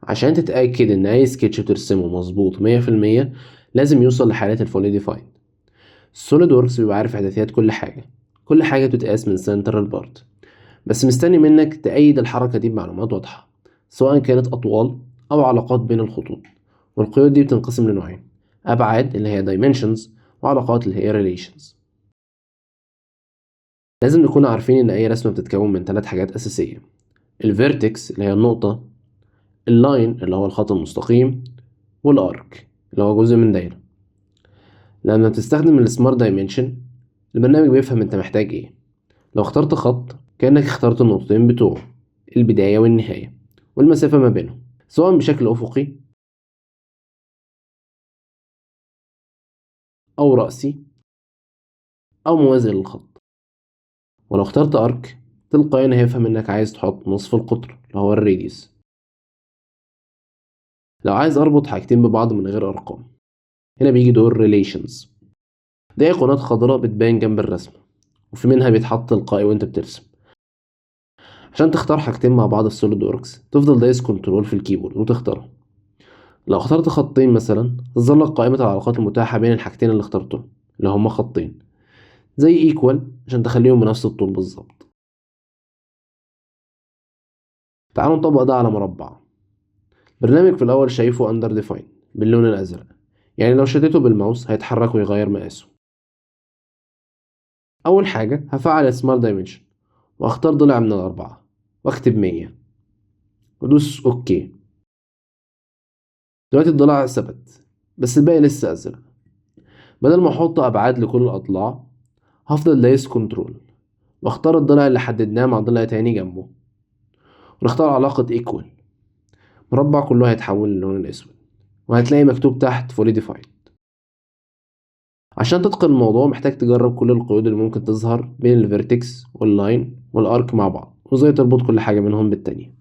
عشان تتأكد إن أي سكتش بترسمه مظبوط 100% لازم يوصل لحالة ال fully defined. SolidWorks بيبقى عارف إحداثيات كل حاجة، كل حاجة بتتقاس من central part، بس مستني منك تأيد الحركة دي بمعلومات واضحة، سواء كانت أطوال أو علاقات بين الخطوط. والقيود دي بتنقسم لنوعين: أبعاد اللي هي dimensions، وعلاقات اللي هي relations. لازم نكون عارفين إن أي رسمة بتتكون من 3 حاجات أساسية: ال vertex اللي هي النقطة، ال line اللي هو الخط المستقيم، وال arc اللي هو جزء من دايرة. لما بتستخدم ال smart dimension البرنامج بيفهم انت محتاج ايه. لو اخترت خط كأنك اخترت النقطتين بتوعه، البداية والنهاية والمسافة ما بينهم، سواء بشكل أفقي أو رأسي أو موازي للخط. ولو اخترت arc تلقائيا هيفهم انك عايز تحط نصف القطر اللي هو ال radius. لو عايز اربط حاجتين ببعض من غير ارقام، هنا بيجي دور relations. دي ايقونات خضراء بتبان جنب الرسمة، وفي منها بيتحط تلقائي وانت بترسم. عشان تختار حاجتين مع بعض في SolidWorks تفضل دايس control في ال keyboard وتختارهم. لو اخترت خطين مثلا تظهر لك قائمة العلاقات المتاحة بين الحاجتين اللي اخترتهم اللي هما خطين، زي equal عشان تخليهم بنفس الطول بالظبط. تعالوا نطبق ده على مربع. برنامج في الأول شايفه under define باللون الأزرق، يعني لو شدته بالماوس هيتحرك ويغير مقاسه. أول حاجة هفعل smart dimension وأختار ضلع من الأربعة وأكتب 100 وأدوس okay. دلوقتي الضلع ثبت بس الباقي لسه أزرق. بدل ما أحط أبعاد لكل الأضلاع هفضل دايس control واختار الضلع اللي حددناه مع ضلع تاني جنبه، ونختار علاقة equal. مربع كله هيتحول للون الأسود وهتلاقي مكتوب تحت fully defined. عشان تتقن الموضوع محتاج تجرب كل القيود اللي ممكن تظهر بين ال vertex وال line وال arc مع بعض، وازاي تربط كل حاجة منهم بالتانية.